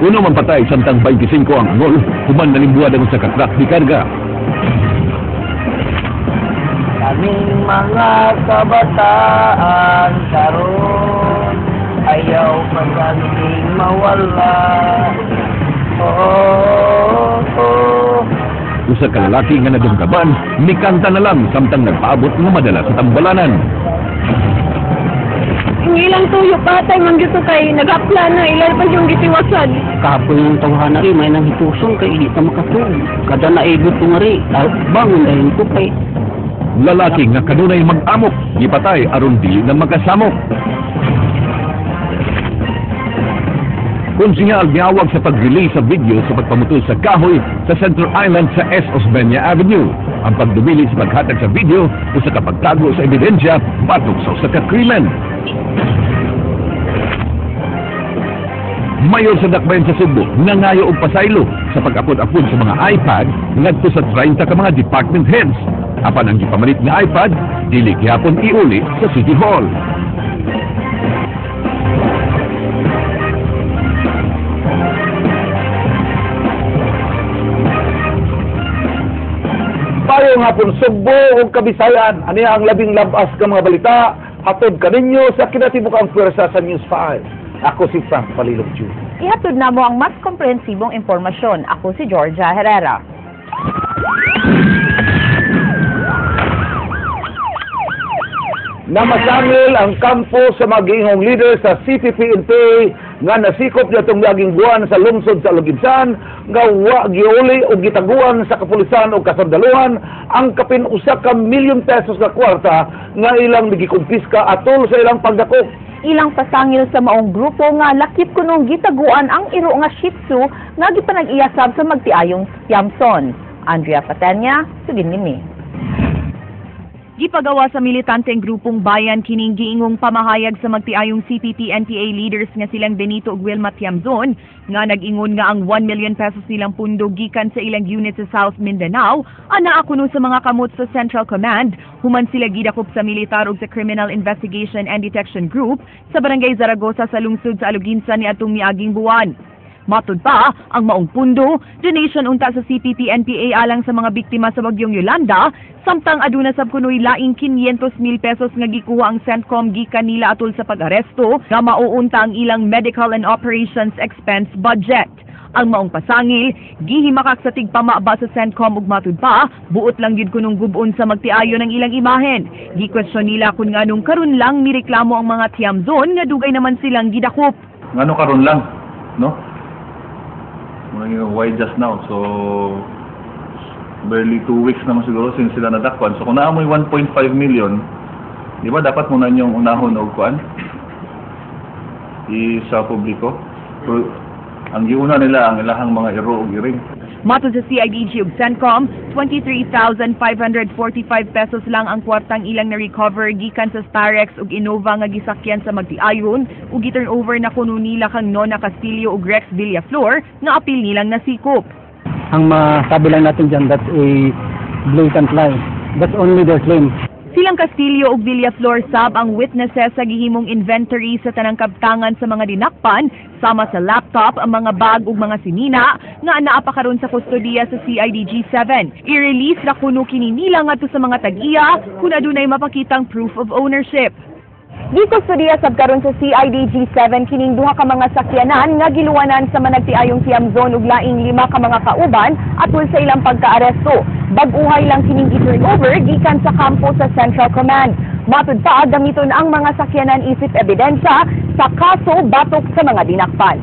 Uno man patay samtang 25 ang angol, human nalimbuad ang usa ka truck di karga. Kaming mga kabataan karon, ayaw pagkaling mawala. Oh. Usa ka lalaki nga nadunggaban, mikanta na lang samtang nagpaabot nga madala sa tambalanan. Ang ilang tuyo patay man gyud to kay nagapla na ilan pa yung gitiwasan. Kapoy yung tawhana rin, may nang hituson kay hindi ta makatulog. Kada naigot ko nga rin, bangon dahil ko kay. Lalaki nga kanunay mag-amok, gipatay aron dili na makasamok. Konsehal miawag sa pag-release sa video sa pagpamutol sa kahoy sa Central Island sa S. Osmeña Avenue. Ang pagdumili sa paghatag sa video o sa kapagtago sa ebidensya batok sa usa ka krimen. Mayor sa Dakbayan sa Sugbo nangayo og pasaylo sa pag-apod-apod sa mga iPad ngadto sa 30 ka mga department heads. Apan ang gipamalit nga iPad dili gihapon iuli sa City Hall. Payong hapon Sugbo ug Kabisayan, ani ang labing labas ka mga balita hatod kaninyo sa kinatibukang puwersa sa News 5. Ako si Frank Palilog Jr. Ihatod na mo ang mas komprehensibong impormasyon. Ako si Georgia Herrera. Namasangil ang kampo sa magiingong leader sa CPP-NPA nga nasikop niya laging buwan sa lungsod sa Aloginsan nga wa giuli o gitaguan sa kapulisan o kasandaluhan ang kapin 1 ka milyon pesos na kwarta nga ilang gikumpiska atol sa ilang pagdakop. Ilang pasangil sa maong grupo nga lakip kunong gitaguan ang iro nga Shih Tzu nga gipanag-iyasab sa magtiayong Tiamzon. Andrea Patenya, sugin nimi. Gipagawa sa militanteng grupong Bayan kining giingong pamahayag sa magtiayong CPP-NPA leaders nga silang Benito ug Wilma Tiamzon nga nag-ingon nga ang 1 million pesos nilang pundo gikan sa ilang unit sa South Mindanao anaa kuno sa mga kamot sa Central Command human sila gidakop sa militar ug sa Criminal Investigation and Detection Group sa Barangay Zaragoza sa lungsod sa Aloginsan niadtong miaging buwan. Matud pa, ang maong pundo, donation unta sa CPP-NPA alang sa mga biktima sa bagyong Yolanda, samtang aduna sab kunoy laing 500,000 pesos nga gikuha ang CENTCOM gikan nila atol sa pag-aresto nga mauunta ang ilang medical and operations expense budget. Ang maong pasangil, gihimakak sa tigpamaba sa CENTCOM ug matud pa, buot lang gyud kunong gubon sa magtiayon ang ilang imahen. Gikwestiyon nila kung nganong karon lang mireklamo ang mga Tiamzon nga dugay naman silang gidakop. Ngano karon lang, no? Why just now? So, barely 2 weeks naman siguro since sila nadakpan. So, kung naamoy 1.5 million, di ba dapat muna niyong unahon og kuan? I sa publiko. Pero, ang giuna nila ang ilahang mga iro ug iring. Matod sa CIDG ug CENTCOM, 23,545 pesos lang ang kwartang ilang na-recover gikan sa Starex ug Innova nga gisakyan sa magtiayon ug gi-turn over na kuno nila kang Nona Castillo ug Rex Villaflor nga apil nilang nasikop. Ang masabi lang natin dyan, that's a blatant lie. That's only their claim. Silang Castillo ug Villaflor sab ang witnesses sa gihimong inventory sa tanang kabtangan sa mga dinakpan sama sa laptop, ang mga bag ug mga sinina nga naa pa karon sa kustodiya sa CIDG 7. I-release ra kuno kini nila ngadto sa mga tag-iya kung adunay mapakitang proof of ownership. Gikustodiya sab karon sa CIDG 7 kining duha ka mga sakyanan nga giluwanan sa managtiayong Tiamzon ug laing 5 ka mga kauban atol sa ilang pagkaaresto. Bag-uhay lang kining i-turn over gikan sa kampo sa Central Command. Matud pa, gamiton ang mga sakyanan isip ebidensya sa kaso batok sa mga dinakpan.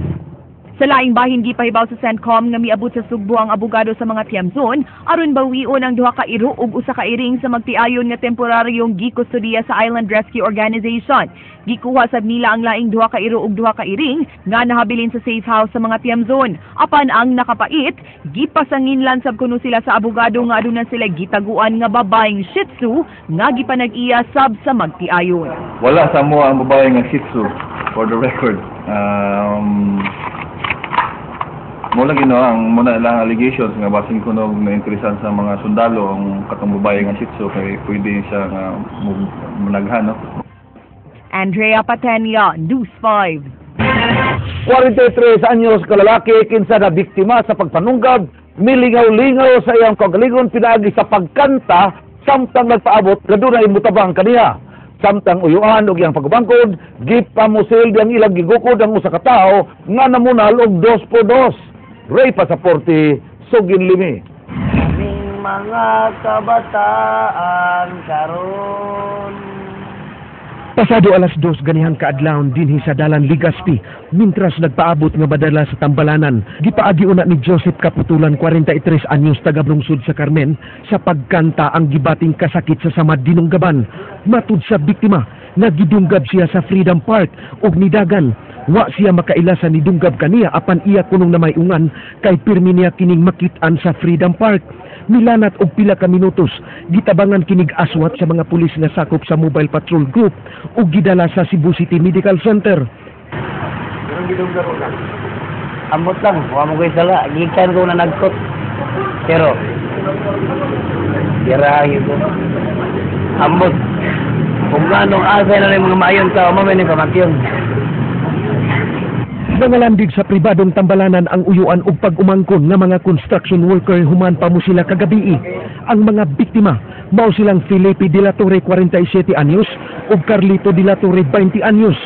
Sa laing bahin, gipahibaw sa CENTCOM nga miabot sa Sugbo ang abogado sa mga Tiamzon aron bawion ang duha ka iro ug usa ka iring sa magtiayon nga temporaryong gikustodiya sa Island Rescue Organization. Gikuha sab nila ang laing duha ka iro ug duha ka iring nga nahabilin sa safe house sa mga Tiamzon. Apan ang nakapait, gipasanginlan sab kuno sila sa abogado nga aduna sila gitaguan nga babaeng Shih Tzu nga gipanag-iya sab sa magtiayon. Wala sa mo ang babae nga Shih Tzu, for the record. Mo lagi no ang muna ilang allegations nga basin kuno na interesan sa mga sundalo ang katong babae nga Shih Tzu kay pwede siya nga munaghan, no. Andrea Patenia, News 5. 43 anyos ka lalaki kinsa na biktima sa pagpanunggab, milingaw-lingaw sa iyang kaugalingon pinaagi sa pagkanta samtang nagpaabot nga dunay mutabang kaniya. Samtang uyuan og iyang pagbangkod, gipamusil diyang ilang gigukod ang usa ka tawo nga namunal og 2x2. Ray Pasaporte, Sugin Limi. Kaming mga kabataan karon. Pasado 2:00 ganihang kaadlawon dinhi sa dalan Legazpi, mintras nagpaabot nga badala sa tambalanan, gipaagi una ni Joseph Kaputulan, 43 anyos, taga lungsod sa Carmen, sa pagkanta ang gibating kasakit sa samad dinunggaban. Matud sa biktima, nagidunggab siya sa Freedom Park ug nidagan. Wa siya makaila sa nidunggab kaniya, apan iya kunong namayungan kay pirmi niya kining makit-an sa Freedom Park. Milanat og pila ka minutos, gitabangan kinig aswat sa mga pulis nga sakop sa Mobile Patrol Group ug gidala sa Cebu City Medical Center. Ambot lang, wa mo ko'y sala. Gikan ko na nagkot. Pero, tira ko. Ambot. Kung anong asa na yung mga maayon tao, mamay ni pamatyon. Nangalandig sa pribadong tambalanan ang uyuan og pag-umangkon nga mga construction worker human pa mo sila kagabii. Ang mga biktima mao silang Felipe de la Torre, 47 anyos, ug Carlito de la Torre, 20 anyos,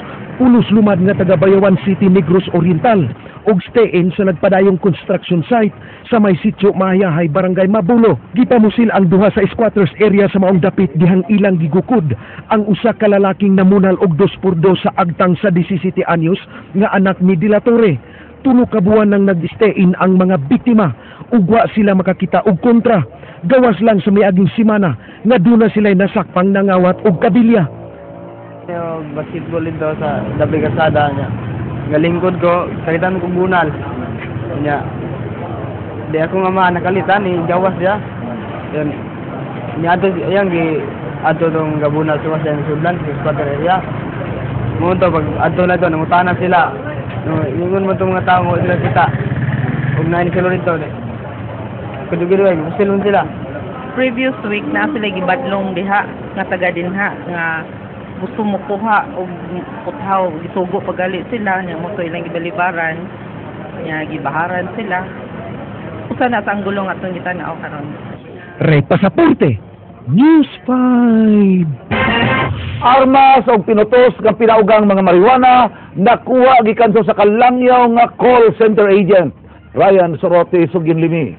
pulos lumad nga taga Bayawan City, Negros Oriental, ug stay-in sa nagpadayong construction site sa may sitio Mahayahay, Barangay Mabulo. Gipamusil ang duha sa squatters area sa maong dapit dihang ilang gigukod ang usa ka lalaking namunal og 2x2 sa agtang sa 17 anyos nga anak ni De La Torre. 3 ka buwan nang nag-stay-in ang mga biktima ug wa sila makakita og kontra. Gawas lang sa miaging semana nga duna sila nasakpang nangawat og kabilya. Yung basketball dito sa Dabi Kasada niya. Galingkod ko, sakitan ko bunal. Niya. Di ako nga ma nakalitan ni gawas siya. Yun. Niya ato yang gi ato tong gabunal suwas sa sudlan sa squatter area. Mo to pag adto na to nangutana sila. No, ingon mo tong mga tao mo sila kita. Ug nain sila dito. Kudugido ay musilon sila. Previous week na sila gibadlong diha nga taga dinha nga gusto mo kuha og puthaw, gisugo pagali sila nya mo to ilang gibalibaran nya gibaharan sila. Usa na sa ang gulong atong gitan-aw karon. Ray Pasaporte, News 5. Armas og pinutos nga pinaugang mga marijuana nakuha gikan sa kalangyaw nga call center agent. Ryan Sorote, Sugin Limi.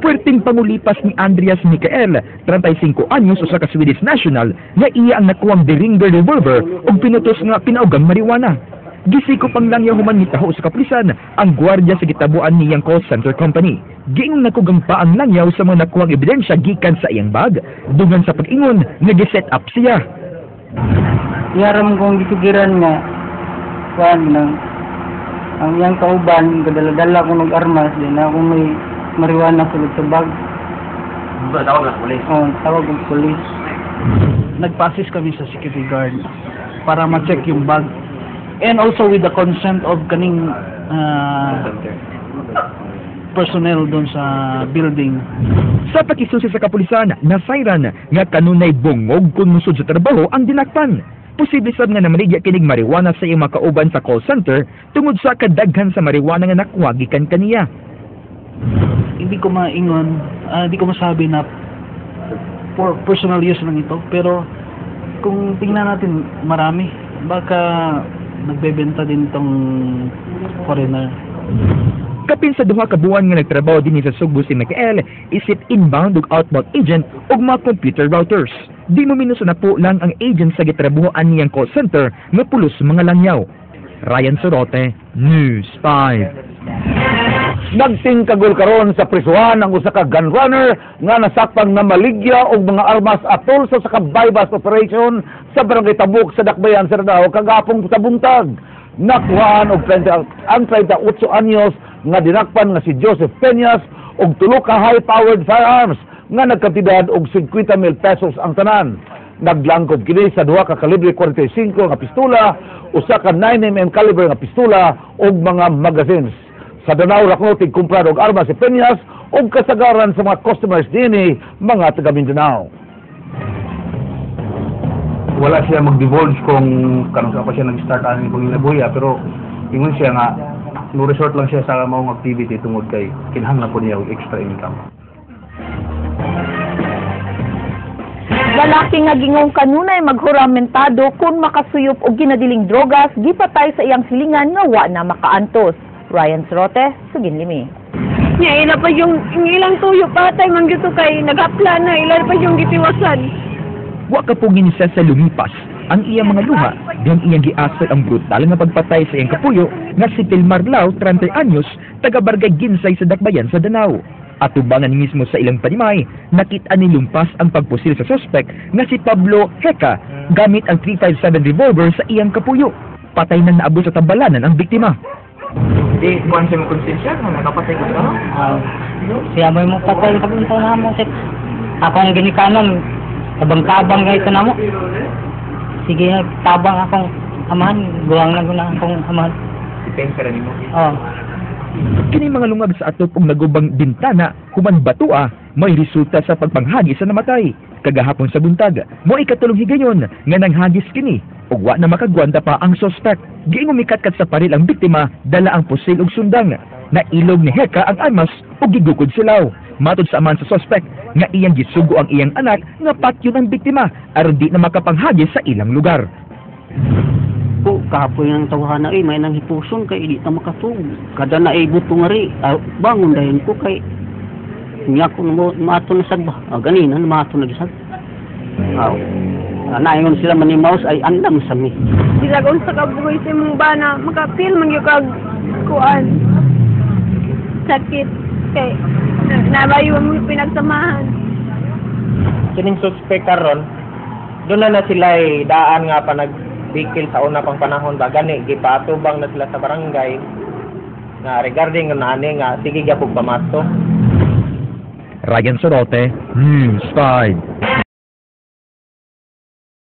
Puwerteng pangulipas ni Andreas Mikael, 35 anyos, usa ka Swedish national, nga iya ang nakuwang Derringer revolver ug pinutos nga pinaugang marijuana. Gisikop ang langyaw human nitaho sa kapulisan ang gwardiya sa gitabuan niyang call center company. Giingong nakugang pa ang langyaw sa mga nakuhang ebidensya gikan sa iyang bag, dungan sa pag-ingon nga gi-set up siya. Yaram kong gisugiran nga kuan nang ang iyang kauban gadala-dala ko ng armas din ako may marijuana sulod sa bag. Tawag ng pulis. Oh, tawag og pulis. Nagpa-assist kami sa security guard para ma-check yung bag. And also with the consent of kaning personnel doon sa building. Sa pakisusi sa kapulisan, nasayran nga kanunay bungog kung musud sa trabaho ang dinakpan. Posible sab nga namaligya kinig marijuana sa iyang mga kauban sa call center tungod sa kadaghan sa marijuana nga nakuha gikan kaniya. Hindi ko maingon, hindi ko masabi na for personal use lang ito, pero kung tingnan natin marami, baka nagbebenta din tong foreigner. Kapin sa 2 ka buwan nga nagtrabaho din sa Sugbo si Mikael, isip inbound ug outbound agent ug mga computer routers. Di mo minus na po lang ang agent sa gitrabuhoan niyang call center nga pulos mga langyaw. Ryan Sorote, News 5. Nagtingkagol karon sa prisuhan ang usa ka gunrunner nga nasakpang namaligya og mga armas atol sa usa ka buy-bust operation sa Barangay Tabuk sa Dakbayan sa Danao kagapong sa buntag. Nakuhaan og 30, ang 38 anyos nga dinakpan nga si Joseph Peñas og tulo ka high-powered firearms nga nagkantidad og 50 mil pesos ang tanan. Naglangkob kini sa duha ka kalibre 45 nga pistola, usa ka 9 mm caliber nga pistola ug mga magazines. Sa Danao ra kuno tigkumprar og armas si Peñas ug kasagaran sa mga customers dinhi mga taga Mindanao. Wala siya mag-divulge kung kanang sa pa siya nag-start ani panginabuhi, pero ingon siya nga no resort lang siya sa maong activity tungod kay kinahanglan po niya og extra income. Lalaki nga gingong kanunay maghuramentado kung makasuyop og ginadiling drogas, gipatay sa iyang silingan nga wa na makaantos. Ryan Sorote, Suginlimi. Nya ila pa yung ilang tuyo patay man gyud to kay naghapla na ila pa yung gitiwasan. Wa kapugin siya sa lumipas ang iyang mga luha diyang iyang giasal ang brutal nga pagpatay sa iyang kapuyo nga si Tilmar Lau, 30 anyos, taga Barangay Ginsay sa Dakbayan sa Danao. Atubangan mismo sa ilang panimay, nakita ni lumpas ang pagpusil sa suspek nga si Pablo Heka gamit ang 357 revolver sa iyang kapuyo. Patay nang naabot sa tambalanan ang biktima. Di, kuhan siya mo konsensya, kung nakapatay ka ba? Siya mo yung patay kabuntaw na mo. Akong ginikanan, tabang-tabang kayo na mo. Sige, tabang akong amahan, guwang na guna akong amahan. Depensa rin mo. Oo. Kini mga lungag sa atop og nagubang bintana human batua may resulta sa pagpanghagi sa namatay. Kagahapon sa buntag, mo ikatulong higayon nga nanghagis kini ug wa na makagwanta pa ang suspect. Giingong mikatkat sa paril ang biktima dala ang pusil ug sundang. Nailog ni Heka ang armas ug gigukod silaw. Matod sa amahan sa suspect nga iyang gisugo ang iyang anak nga patyon ang biktima aron di na makapanghagis sa ilang lugar. Po, kapoy ng tawahan na may nang hipuson kay di ta makatug. Kada na ay buto nga ri, bangon dayon ko kay niya ko mo maato na sad ba. Ganina na maato na gisag. Aw. Naingon sila manimaus ay andam sa mi. Bisag unsa ka buhi sa imong bana, makapil man gyud kag kuan. Sakit kay nabayo mo pinagsamahan. Kining suspect karon, doon na sila daan nga pa nagbikil sa una pang panahon ba gani gipaatubang na sila sa barangay nga regarding nga ani nga sige gyapon pamato. Ryan Sorote, News 5.